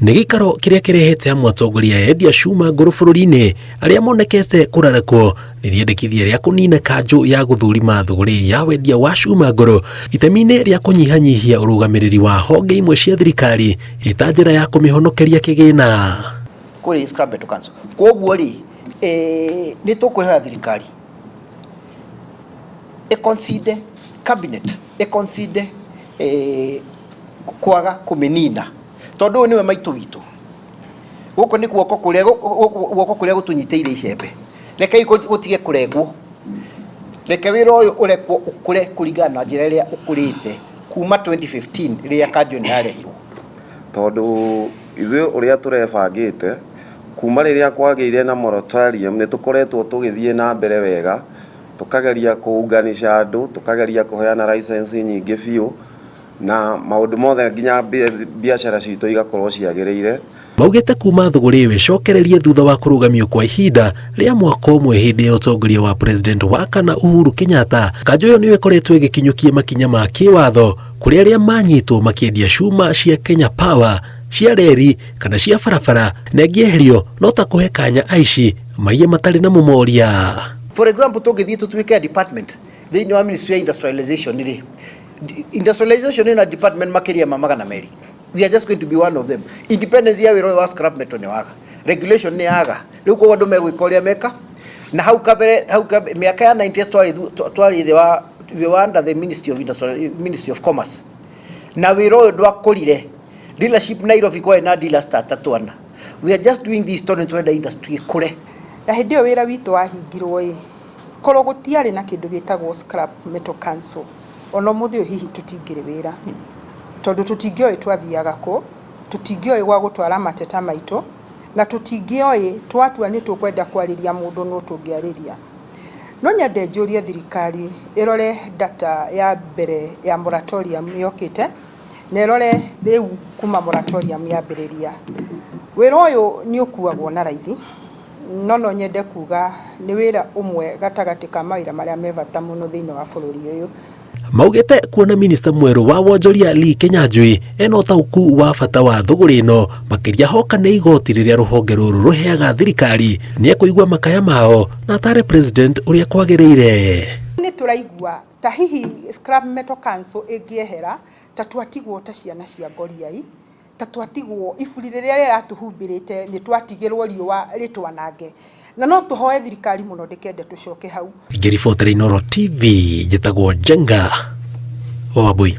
Nĩ gĩikaro kĩrĩa kĩrehete amwe atongoria a endia cuma ngũrũ bũrũri-inĩ arĩa monekete kũrarakwo nĩ rĩendekithia rĩa kũnina kanjũ ya gũthũrima thũgũrĩ ya wendia wa cuma ngũrũ itemi-inĩ rĩa kũnyihanyihia ũrũgamĩrĩri wa honge imwe cia thirikari ĩta njĩra ya kũmĩhonokeria kĩgĩna. Kũrĩ Scrap Metal Council. Kwoguo rĩ, nĩ tũkwĩhoya thirikari ĩ-consider, cabinet ĩ-consider kwaga kũmĩnina tondũ ũyũ nĩwe maitũ witũ. Gũkũ nĩ guoko kũrĩa guoko kũrĩa gũtũnyitĩire icembe. Rekei gũtige kũrengwo. Reke wĩra ũyũ ũrekwo ũkũre kũringana na njĩra ĩrĩa ũkũrĩte kuma 2015 rĩrĩa kanjũ ĩno yarehirwo. Tondũ ithuĩ ũrĩa tũrebangĩte kuma rĩrĩa kwagĩire na moratorium nĩ tũkoretwo tũgĩthiĩ na mbere wega, tũkageria kũunganisha andũ, tũkageria kũheana license nyingĩ biũ, na maũndũ mothe nginya biacara citũ igakorwo ciagĩrĩire. Maugĩte kuma thũgũrĩ ĩyo ĩcokererie thutha wa kũrũgamio kwa ihinda rĩa mwaka ũmwe hĩndĩ ya ũtongoria wa President wa kana Uhuru Kenyatta, kanjũ ĩyo nĩyo ĩkoretwo ĩgĩkinyũkia makinya ma kĩwatho kũrĩ arĩa manyitwo makĩendia cuma cia Kenya Power, cia reri kana cia barabara, na ĩngĩeherio no ta kũhe kanya aici maiye matarĩ na mũmoria. For example, tũngĩthiĩ tũtuĩke department thĩinĩ wa Ministry ya Industrialization rĩ, industrialization ĩna department makĩria ma 200. We are just going to be one of them. Independence ya wĩra ũyũ wa scrap metal nĩ waga, regulation nĩ yaga. Rĩu koguo andũ megwĩka ũrĩa meka. Na hau kabere, hau kabere mĩaka ya 90s twarĩ thĩ wa, we were under the Ministry of Industrial, Ministry of Commerce, na wĩra ũyũ ndwakũrire. Dealership Nairobi kwarĩ na dealers ta atatũ ana. We are just doing this tondũ nĩtũrenda industry ĩkũre. Na hĩndĩ ĩyo wĩra witũ wahingirwo ĩ, korwo gũtiarĩ na kĩndũ gĩtagwo Scrap Metal Council, ona ũmũthĩ ũyũ hihi tũtingĩrĩ wĩra, tondũ tũtingĩoĩ twathiaga kũ, tũtingĩoĩ gwa gũtwara mateta maitũ, na tũtingĩoĩ twatua nĩ tũkwenda kwarĩria mũndũ no tũngĩarĩria. No nyende njũrie thirikari ĩrore data ya mbere ya moratorium yokĩte, na ĩrore rĩu kuma moratorium yambĩrĩria. Wĩra ũyũ nĩ ũkuagwo na raithi, no no nyende kuga nĩ wĩra ũmwe gatagatĩ ka mawĩra marĩa me bata mũno thĩinĩ wa bũrũri ũyũ. Maugĩte kuona minista mwerũ wa wonjoria Lee Kinyanjui ena ũtaũku wa bata wa thũgũrĩ ĩno, makĩria hoka nĩ igoti rĩrĩa rũhonge rũrũ rũheaga thirikari, nĩ ekũigua makaya mao na atare president ũrĩa kwagĩrĩire. Nĩ tũraigua ta hihi Scrap Metal Council ĩngĩehera, ta twatigwo ta ciana cia ngoriai, ta twatigwo iburi rĩrĩa rĩratũhumbĩrĩte, nĩ twatigĩrwo riũa rĩtwanange, na no tũhoe thirikari mũno ndĩkende tũcoke hau. Ngĩribotera Inooro TV, njĩtagwo Njenga wa Wambui.